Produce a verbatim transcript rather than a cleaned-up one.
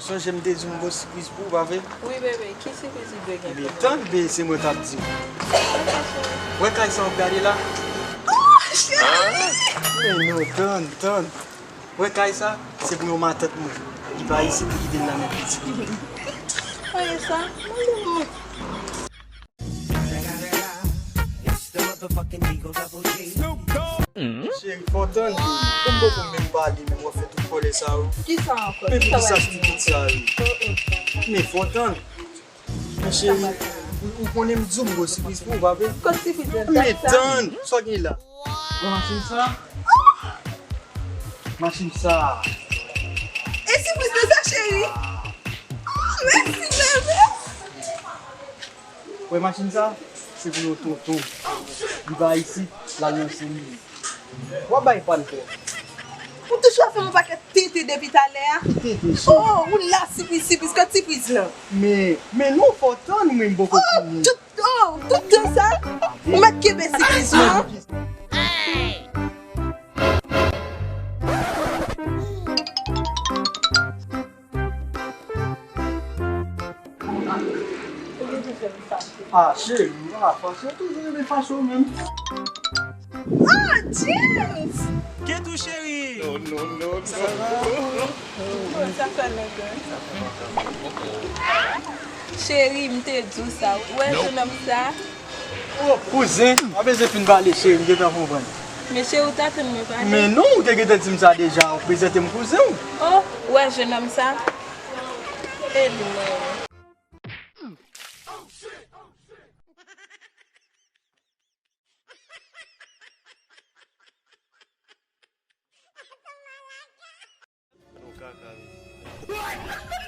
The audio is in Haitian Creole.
Sonje m te di w m gon sipriz pou ou, pa vre? Wi, bebe, ki sipriz li dwe gen pou Ebyen, mwen? Tann, bebe, se mwen k ap di w. Wè kay sa w ap gade la? Oh, cheri! Men non, tann, tann. Wè kay sa, se pou yon matant mwen. Li pa isit, li kite l nan men pitit li. Wè sa? Mande mwen. Cheri, fò w tann. Ou poko menm pale, men w ap fè tout kòlè sa yo. Ki sa ankò? Men Ki sa poukisa w ap stipid sa yo? Men fò w tann. Men cheri, ou, ou konnen m di w m gon sipriz pou ou, pa vre? Kot sipriz lan? Men tann, sa w gen la? Wè machin sa? Machin sa. E sipriz lan sa, cheri? Oh, mèsi, bebe! Wè machin sa, se pou yon tonton. Li pa isit, l al nan Senlwi. W ap bay pa l twòp. Ou toujou ap fè m yon pakèt tenten depi talè a. Ki tenten, cheri? Oh, ou la sipriz, sipriz, kot sipriz lan? Men, men non, fò w tann, mwen m poko fini. Tout, oh, tout tan sa, ou mèt kenbe sipriz lan. Ah, cheri, ou pa fache, ou toujou renmen fache w menm. Ah, James! Kèt ou, cheri? Bon, sa fè lontan. Cheri, m te di w sa. Ou wè jennonm sa? Oh, kouzen, pa bezwen fin pale, cheri, m gentan konprann. Men cheri, ou t atann mwen pale? Men non, ou te gentan di m sa deja, ou prezante m kouzen w. Oh, ou wè jennonm sa? E li menm. Nou kaka wi.